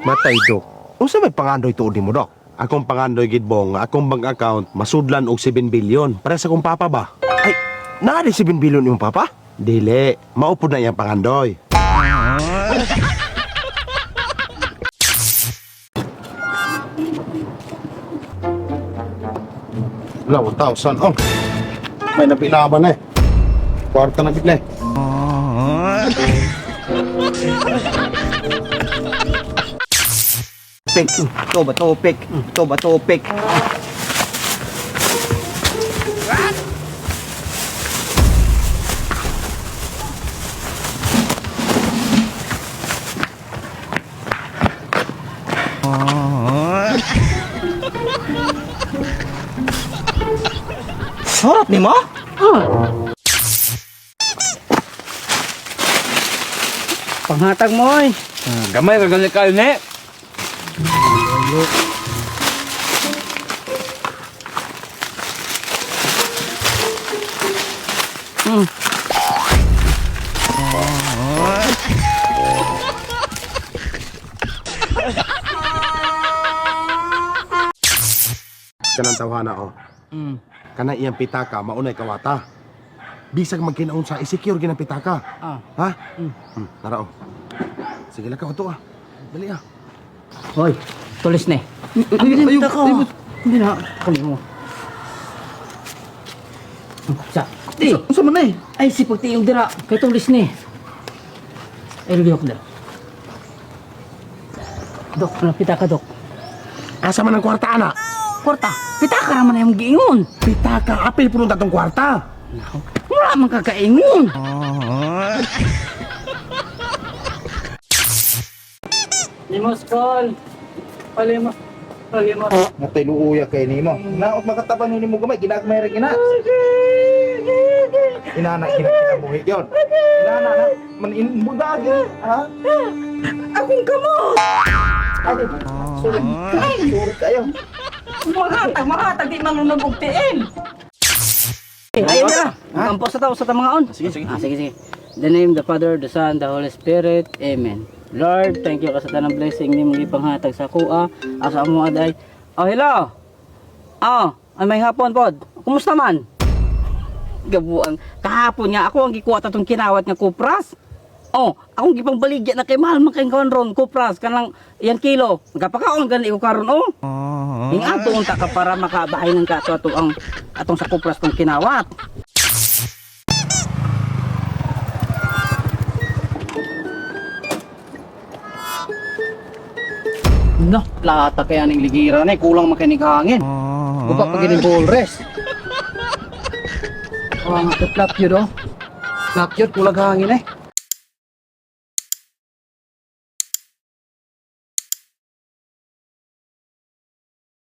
Matay, Dok. Unsa may pangandoy tuod nimo, Dok? Akong pangandoy gid, Bong, akong bank account masudlan og 7 billion. Para sa akong papa ba? Ay, naa di 7 billion imong papa? Dili, mao pud na iyang pangandoy. Wala, 1,000. Oh, may napilaban eh. Kwarta na bigla eh. Pik. Toba topik. Toba topik. Sarap ni mo? Panghatag mo oy. Gamay ra gani kayo ne. Kanang tawhana oh. Kana iyang pitaka maunay kawata. Bisag magkinaon sa i-secure gyud ang pitaka. Ah. Ha? Tara oh. Sige lang ka ato ah. Dali ah. Hoy, tulis ni. Ang ka. Hindi na, kunin mo. Sa. Di. Unsa man eh? Ay si pagti yung dira kay tulis ni. Ay lugok dira. Dok, ano pitaka dok? Asa man ang kwarta ana? Kwarta. Pitaka ra man imong giingon. Pitaka apil puno tatong kwarta. Nako. Wala man kakaingon. Limos call. Palimos. Palimos. Natay luuya kay nimo. Naot makataban nimo gamay ginagmay ra gina. Inana kinabuhi yon. Inana na man in budagi ha. Akong kamot. Ay, sorry. Sorry kayo. Mahatag, mahatag, di man nung og tiil. Ayun na. Kampo sa tao sa mga on. Sige, sige. Ah, sige, sige. In the name of the Father, the Son, the Holy Spirit. Amen. Lord, thank you ka sa tanang blessing ni mong ipanghatag sa kuha. Asa mo aday. Oh, hello. Oh, ay may hapon pod. Kumusta man? Gabuang kahapon nga ako ang gikuha tatong kinawat nga kupras. Oh, akong gipangbaligya na kay mahal man kay kaon ron kupras kanang iyang kilo. Nagapakaon gani ko karon oh. Ing ato unta ka para makabahay ng kato ato ang atong sa kupras kong kinawat. No, plata kaya ning ligira na eh. Kulang makinig hangin. Guba pa gining ball rest. Oh, ang plap yun oh. Plap yun, kulang hangin eh.